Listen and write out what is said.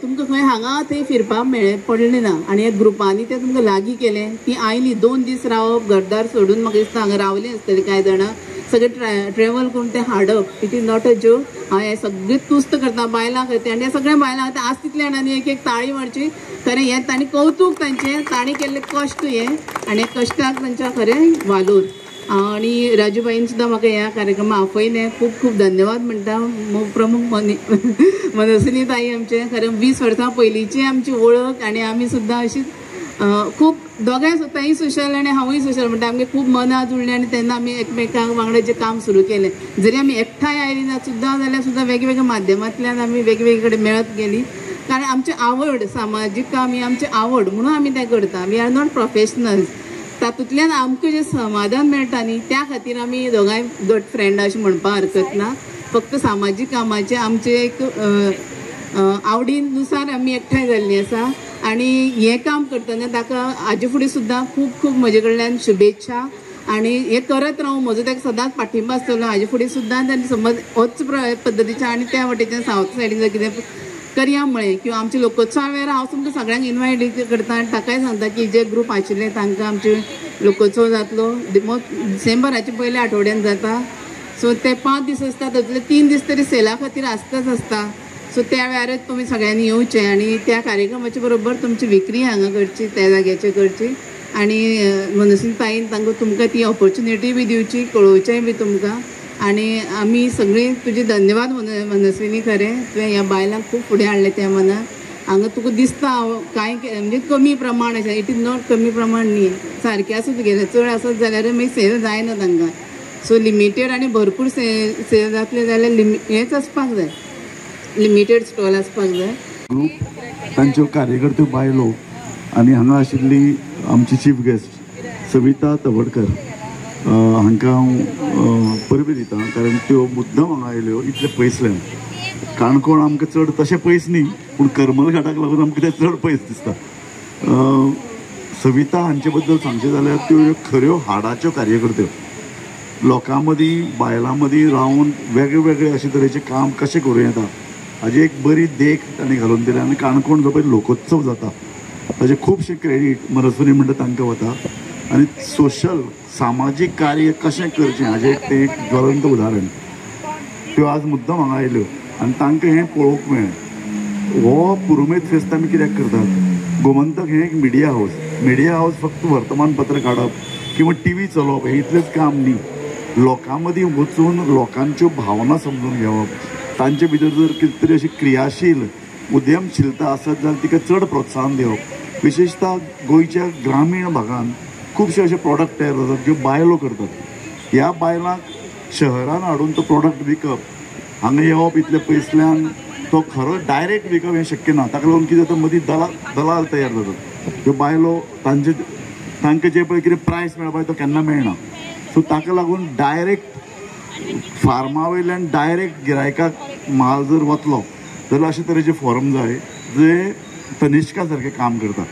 तुमकां खंय हांगा थंय फिरपाक मेळ्ळें पडलें ना आनी ह्या ग्रुपांनी तें तुमकां लागीं केलें. ती आयली 2 दीस रावप, घरदार सोडून म्हाका दिसता हांगा रावलीं आसतलीं कांय जाणां, सगळें ट्रॅवल करून तें हाडप, it is not a joke. हांव हें सगळें तुस्त करता बायलां खातीर आनी ह्या सगळ्या बायलां खातीर. आज तितल्या जाणांनी एक एक ताळी मारची, खरें हें तांणी कौतूक तांचें, तांणी केल्लें कश्ट हें आनी कश्टाक तांच्या खरें वालोर. आणि राजूबाईन सुद्दां म्हाका ह्या कार्यक्रमाक आपयलें, खूब खूब धन्यवाद म्हणटा. प्रमुख मनस्विनी ताई आमचें खरें 20 वर्सां पयलींची आमची वळख आनी आमी सुद्दां अशीच खूब दोगांय ताई सोशल आनी हांवूय सोशल म्हणटा, आमगे खूब मनां जुळ्ळीं आनी तेन्ना आमी एकमेकांक वांगडा जें काम सुरू केलें. जरी आमी एकठांय आयली ना सुद्दां जाल्यार सुद्दां वेगवेगळ्या माध्यमांतल्यान आमी वेगवेगळे कडेन मेळत गेली, कारण आमची आवड सामाजीक काम ही आमची आवड म्हणून आमी तें करता. We are not professionals. तातूंतल्यान आमकां जें समाधान मेळटा न्ही त्या खातीर आमी दोगांय गट फ्रेंड अशें म्हणपाक हरकत ना. फक्त सामाजीक कामाचें आमचें एक आवडीनुसार आमी एकठांय जाल्लीं आसा आनी हें काम करतना ताका हाजे फुडें सुद्दां खूब खूब म्हजे कडल्यान शुभेच्छा आनी हें करत रावूं. म्हजो ताका सदांच पाठिंबो आसतलो हाजे फुडें सुद्दां. तांणी समज होच पद्दतीच्या आनी त्या वटेच्यान सावथ सायडीन जर कितें करया म्हळें किंवा आमचे लोकोत्सवा वेळार हांव तुमकां सगळ्यांक इनवायट करता आनी ताकाय सांगता की जे ग्रूप आशिल्ले तांकां आमचे लोकोत्सव जातलो डिसेंबराच्या पयल्या आठवड्यान जाता. सो ते 5 दीस आसता, तातूंतले 3 दीस तरी सेला खातीर आसताच आसता. सो त्या वेळारच तुमी सगळ्यांनी येवचें आनी त्या कार्यक्रमाच्या बरोबर तुमची विक्री हांगा करची, त्या जाग्याचेर करची आनी मनस्विनी ताईन तांकां तुमकां ती ऑपॉर्च्युनिटी बी दिवची, कळोवचेंय बी तुमकां. आनी आमी सगळीं तुजे धन्यवाद मनस्विनी, खरें तुवें ह्या बायलांक खूब फुडें हाडलें त्या मनान. हांगा तुका दिसता कांय म्हणजे कमी प्रमाण आसा, it is not कमी प्रमाण न्ही, सारकें आसा तुगेलें, चड आसत जाल्यार मागीर सेल जायना तांकां. सो लिमिटेड आनी भरपूर सेल जातले जाल्यार हेंच आसपाक जाय, लिमिटेड स्टॉल आसपाक जाय. ग्रूप तांच्यो कार्यकर्त्यो बायलो आनी हांगा आशिल्ली आमची चीफ गेस्ट सविता तवडकर हांकां हांव परबी दिता, कारण त्यो मुद्दम हांगा आयल्यो इतले पयसल्यान. काणकोण आमकां चड तशें पयस न्ही, पूण करमल घाटाक लागून आमकां तें चड पयस दिसता. सविता हांचे बद्दल सांगचें जाल्यार त्यो खऱ्यो हाडाच्यो कार्यकर्त्यो, लोकां मदीं बायलां मदीं रावन वेगळे वेगळे अशे तरेचें काम कशें करूं येता हाजी एक बरी देख तांणी घालून दिल्या. आनी काणकोण जो पळय लोकोत्सव जाता ताजें खुबशें क्रेडीट मनस्विनी म्हणटा तांकां वता. आनी सोशल सामाजीक कार्य कशें करचें हाजें एक तें एक ज्वलंत उदाहरण. त्यो आज मुद्दम हांगा आयल्यो आनी तांकां हें पळोवंक मेळ्ळें. हो पुरुमेत फेस्त आमी कित्याक करतात? गोमंतक हें एक मिडिया हावस. मिडिया हावस फक्त वर्तमानपत्र काडप किंवा टी व्ही चलोवप हें इतलेंच काम न्ही, लोकां मदीं वचून लोकांच्यो भावना समजून घेवप, तांचे भितर जर कितें तरी अशी क्रियाशील उद्यमशीलता आसत जाल्यार तिका चड प्रोत्साहन दिवप. विशेशतः गोंयच्या ग्रामीण भागान खुबशे अशे प्रोडक्ट तयार जातात ज्यो बायलो करतात. ह्या बायलांक शहरान हाडून तो प्रोडक्ट विकप, हांगा येवप इतले पयसल्यान तो खरो डायरेक्ट विकप हें शक्य ना. ताका लागून कितें जाता, मदीं दलाल तयार जातात. ज्यो बायलो तांचे तांकां जे पळय कितें प्रायस मेळपाक तो केन्ना मेळना. सो ताका लागून डायरेक्ट फार्मा वयल्यान डायरेक्ट गिरायकाक म्हाल जर वतलो जाल्यार अशे तरेचे फॉरम जाय जे तनिष्का सारकें काम करता.